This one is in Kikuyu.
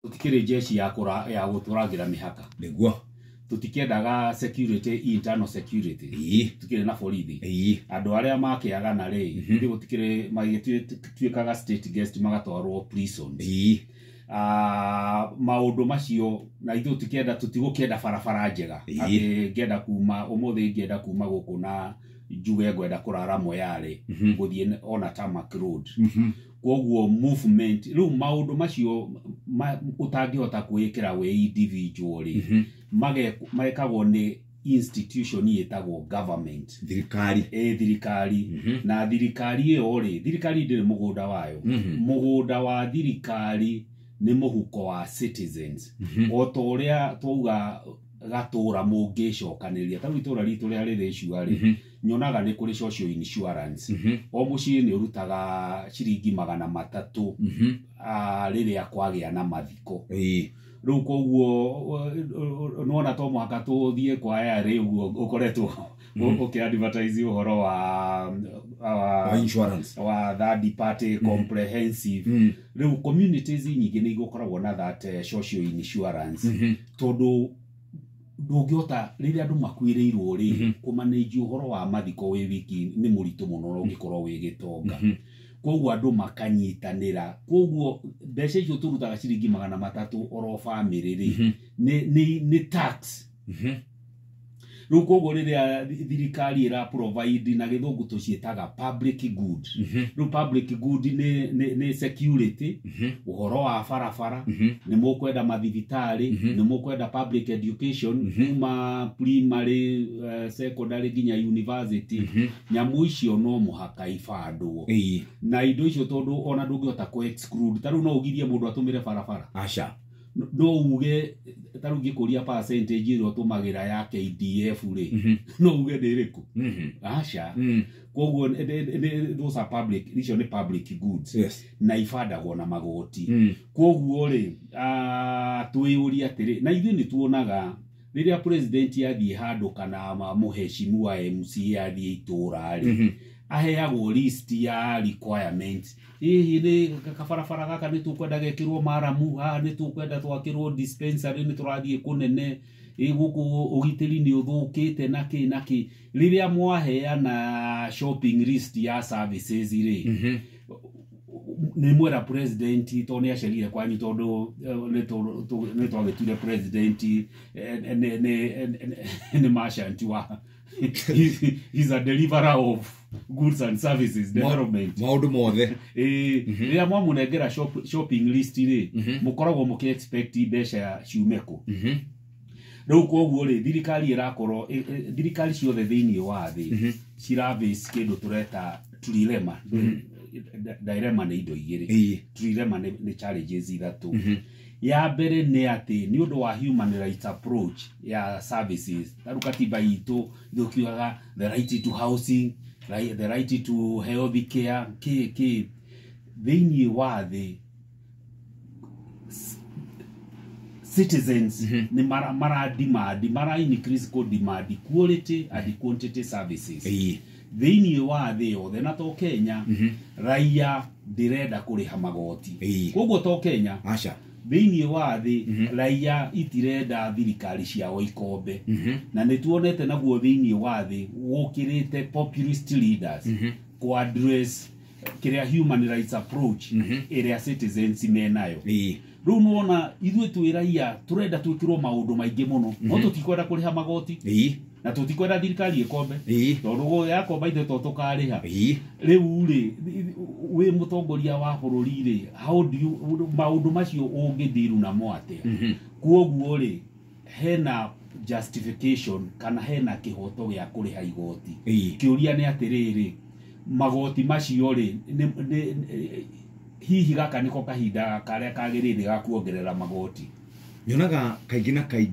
Tũtikĩrĩ jeshi ya kũra, ya gũtũrangĩra mĩhaka. Nĩguo. Tũtikĩendaga security, internal security. Tũtikĩrĩ na borithi. Andũ arĩa makĩagana rĩ, ithuĩ gũtikĩrĩ, magĩtuĩkaga state guest magatwarwo prisons. Maũndũ macio na ithuĩ tũtikĩenda, tũtigũkĩenda barabara njega. Atĩ ngĩenda kuma ũmũthĩ, ngĩenda kuma gũkũ na njuge ngwenda kũrara Moyale, gũthiĩ ona tarmac road. Koguo movement rĩu maũndũ macio ũtangĩhota kwĩĩkĩra wĩ individual rĩ, mekagwo nĩ institution ĩtagwo government. Thirikari. Ĩ thirikari. Na thirikari ĩyo rĩ, thirikari ndĩrĩ mũgũnda wayo. Mũgũnda wa thirikari nĩ mũhuko wa citizens. O ta ũrĩa twauga gatũra mũngĩcokanĩrĩria, ta rĩu itũra ritũ rĩa Rĩrĩcua rĩ, nyonaga nĩ kũrĩ social insurance. O mũciĩ nĩ ũrutaga ciringi 300 rĩrĩa kwagĩa na mathiko. Rĩu koguo nĩwona to mũhaka tũthiĩ kwa IRA ũguo ũkoretwo ũkĩ advertise ũhoro wa wa insurance, wa third party comprehensive. Rĩu communities nyingĩ nĩ igũkoragwo na that social insurance, tondũ ndũngĩhota rĩrĩa andũ makuĩrĩirwo rĩ, kũmanage ũhoro wa mathiko wĩ wiki nĩ mũritũ mũno na ũngĩkorwo wĩ gĩtonga. Koguo andũ makanyitanĩra, koguo mbeca icio tũrutaga ciringi 300 oro bamĩrĩ rĩ, nĩ tax. Rĩu koguo rĩrĩa thirikari ĩra provide, na gĩthũngũ tũciĩtaga public good. Rĩu public good nĩ security, ũhoro wa barabara, nĩ mũkwenda mathibitarĩ, nĩ mũkwenda public education kuma primary, secondary nginya university. Nyamũ icio no mũhaka ibandwo na indo icio, tondũ ona ndũngĩhota kũ exclude. Ta rĩu no ũgirie mũndũ atũmĩre barabara? Aca. No uge ta rĩu ngĩkũria percentage ĩrĩa ũtũmagĩra ya KDF rĩ, no uge nĩ ĩrĩkũ? Aca. Koguo those are public, icio nĩ public goods na ibandagwo na magoti. Koguo rĩ, twĩyũrie atĩrĩ, na ithuĩ nĩ tuonaga rĩrĩa president athiĩ handũ kana mũheshimu wa MCA athiĩ itũra rĩ, aheagwo list ya requirement. Hihi nĩ kabarabara gaka nĩ tũkwenda gekĩrwo maramu, haha nĩ tũkwenda twakĩrwo dispensary, nĩ tũrathiĩ kũnene, ĩ gũkũ ũgitĩri nĩ ũthũkĩte na kĩ na kĩ. Rĩrĩa mwaheana shopping list ya services rĩ, nĩ mwera president tondũ nĩ acerire kwanyu, tondũ nĩ twagĩtuire president nĩ merchant wa, he's a deliverer of goods and services development. Maũndũ mothe. Ĩĩ, rĩrĩa mwamũnengera shopping list rĩ, mũkoragwo mũkĩ expect mbeca ciume kũ? Rĩu koguo rĩ, thirikari ĩrakorwo thirikari ciothe thĩinĩ wa thĩ cirabase kĩndũ tũreta trilemma. Dilemma nĩ indo igĩrĩ. Trilemma nĩ challenges ithatũ. Ya mbere nĩ atĩ nĩ ũndũ wa human rights approach ya services, ta rĩu katiba itũ thũkiugaga the right to housing, the right to health care, kĩ kĩ. Thĩinĩ wa thĩ citizens nĩ mara demand, mara increase ko demand quality and quantity services thĩinĩ wa thĩ yothe, na to Kenya. Raia ndĩrenda kũrĩha magoti. Koguo to Kenya. Aca. Thĩinĩ wa thĩ raia itirenda thirikari ciao ikombe, na nĩ tuonete naguo thĩinĩ wa thĩ gũkĩrĩte populist leaders ku address kĩrĩa human rights approach ĩrĩa citizens menayo. Rĩu nĩwona ithuĩ twĩ raia tũrenda twĩkĩrwo maũndũ maingĩ mũno, no tũtikwenda kũrĩha magoti na tũtikwenda thirikari ĩkombe, tondũ yakomba ithuĩ to tũkarĩha. Rĩu rĩ, wĩ mũtongoria wa bũrũri rĩ, how do you, maũndũ macio ũngĩthiru namo atĩa? Kuoguo rĩ, hena justification kana hena kĩhoto gĩa kũrĩha igoti. Kĩũria nĩ atĩrĩrĩ, magoti macio rĩ, hihi gaka nĩko kahinda karĩa kagĩrĩire ga kuongerera magoti? Nyonaga kaingĩ na kaingĩ.